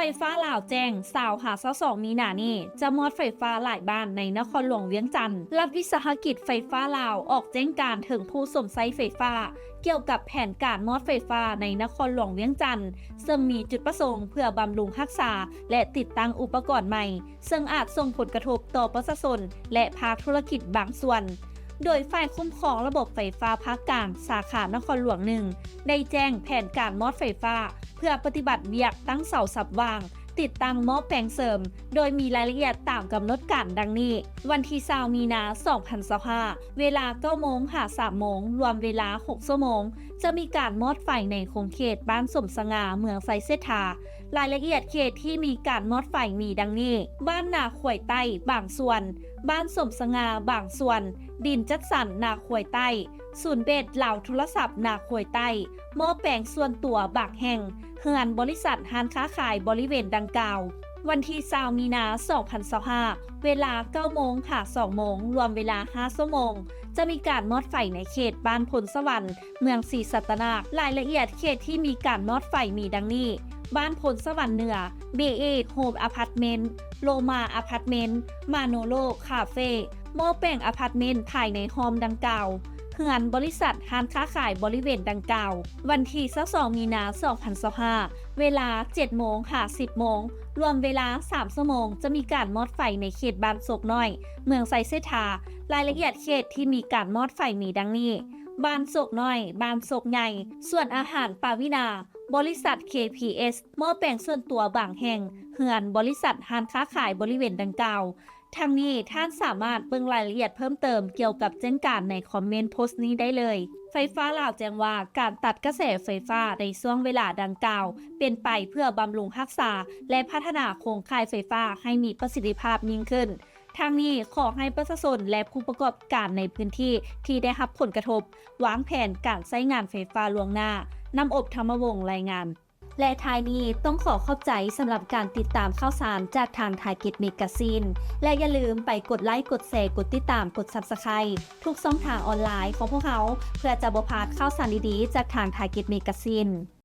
ໄຟຟ້າລາວແຈ້ງ ຊາວຫາຊາວສອງມີນານີ້ ຈະມອດໄຟຟ້າຫຼາຍບ້ານໃນນະຄອນຫຼວງວຽງຈັນ. ລັດວິສາຫະກິດໄຟຟ້າລາວອອກແຈ້ງການເຖິງຜູ້ຊົມໃຊ້ໄຟຟ້າ ກ່ຽວກັບແຜນການມອດໄຟຟ້າໃນນະຄອນຫຼວງວຽງຈັນ ເຊິ່ງມີຈຸດປະສົງເພື່ອບຳລຸງຮັກສາ ແລະ ຕິດຕັ້ງອຸປະກອນໃໝ່ ເຊິ່ງອາດສົ່ງຜົນກະທົບຕໍ່ປະຊາຊົນ ແລະ ພາກທຸລະກິດບາງສ່ວນ. ໂດຍຝ່າຍຄຸ້ມຄອງລະບົບໄຟຟ້າພາກກາງ ສາຂານະຄອນຫຼວງໜຶ່ງ ໄດ້ແຈ້ງແຜນການມອດໄຟຟ້າ ເພື່ອປະຕິບັດວຽກຕັ້ງເສົາສັບຫວ່າງ, ຕິດຕັ້ງໝໍ້ແປງເສີມ, ໂດຍມີລາຍລະອຽດຕາມກຳນົດການດັ່ງນີ້. ວັນທີຊາວ ມີນາ ສອງພັນຊາວຫ້າ ເວລາເກົ້າໂມງຫາສາມໂມງ, ລວມເວລາຫົກຊົ່ວໂມງ, ຈະມີການມອດໄຟໃນຂົງເຂດບ້ານສົມສະຫງ່າ ເມືອງໄຊເສດຖາ. ລາຍລະອຽດເຂດທີ່ມີການມອດໄຟມີດັ່ງນີ້: ບ້ານນາຄວາຍໃຕ້ບາງສ່ວນ, ບ້ານສົມສະຫງ່າບາງສ່ວນ, ດິນຈັດສັນນາຄວາຍໃຕ້, ສູນເບດລາວໂທລະສັບນາຄວາຍໃຕ້, ໝໍ້ແປງສ່ວນຕົວບາງແຫ່ງ, ເຮືອນບໍລິສັດຮ້ານຄ້າຂາຍບໍລິເວນດັ່ງກ່າວ. ວັນທີຊາວ ມີນາ ສອງພັນຊາວຫ້າ ເວລາເກົ້າໂມງຫາສອງໂມງ, ລວມເວລາຫ້າຊົ່ວໂມງ, ຈະມີການມອດໄຟໃນເຂດບ້ານໂພນສະຫວັນ ເມືອງສີສັດຕະນາກ. ລາຍລະອຽດເຂດທີ່ມີການມອດໄຟມີດັ່ງນີ້: ບ້ານໂພນສະຫວັນເໜືອ ບີເອ ໂຮມອາພາດເມັນ, ໂລມາອາພາດເມັນ, ມາໂນໂລຄາເຟ, ໝໍ້ແປງອາພາດເມັນພາຍໃນຮ່ອມດັ່ງກ່າວ, ເຮືອນບໍລິສັດຮ້ານຄ້າຂາຍບໍລິເວນດັ່ງກ່າວ. ວັນທີຊາວສອງ ມີນາ ສອງພັນຊາວຫ້າ ເວລາເຈັດໂມງຫາສິບໂມງ, ລວມເວລາສາມຊົ່ວໂມງ, ຈະມີການມອດໄຟໃນເຂດບ້ານໂຊກນ້ອຍ ເມືອງໄຊເສດຖາ. ລາຍລະອຽດເຂດທີ່ມີການມອດໄຟມີດັ່ງນີ້: ບ້ານໂຊກນ້ອຍ, ບ້ານໂຊກໃຫຍ່, ສວນອາຫານປາວິນາ, ບໍລິສັດ ເຄ ພີ ເອສ, ໝໍ້ແປງສ່ວນຕົວບາງແຫ່ງ, ເຮືອນບໍລິສັດຮ້ານຄ້າຂາຍບໍລິເວນດັ່ງກ່າວ. ທັງນີ້ທ່ານສາມາດເບິ່ງລາຍລະອຽດເພີ່ມເຕີມກ່ຽວກັບແຈ້ງການໃນຄອມເມັນໂພສນີ້ໄດ້ເລີຍ. ໄຟຟ້າລາວແຈ້ງວ່າ ການຕັດກະແສໄຟຟ້າໃນຊ່ວງເວລາດັ່ງກ່າວ ເປັນໄປເພື່ອບຳລຸງຮັກສາ ແລະ ພັດທະນາໂຄງຂ່າຍໄຟຟ້າໃຫ້ມີປະສິດທິພາບຍິ່ງຂຶ້ນ. ທັງນີ້ ຂໍໃຫ້ປະຊາຊົນ ແລະ ຜູ້ປະກອບການໃນພື້ນທີ່ທີ່ໄດ້ຮັບຜົນກະທົບ ວາງແຜນການໃຊ້ງານໄຟຟ້າລ່ວງໜ້າ. ນ້ຳອົບ ທຳມະວົງ ລາຍງານ. ແລະ ທ້າຍນີ້ຕ້ອງຂໍຂອບໃຈສຳລັບການຕິດຕາມຂ່າວສານຈາກທາງ Target Magazine ແລະ ຢ່າລືມໄປກົດໄລ, ກົດແຊ, ກົດຕິດຕາມ, ກົດ Subscribe ທຸກຊ່ອງທາງອອນລາຍຂອງພວກເຮົາ ເພື່ອຈະບໍ່ພາດຂ່າວສານດີໆຈາກທາງ Target Magazine.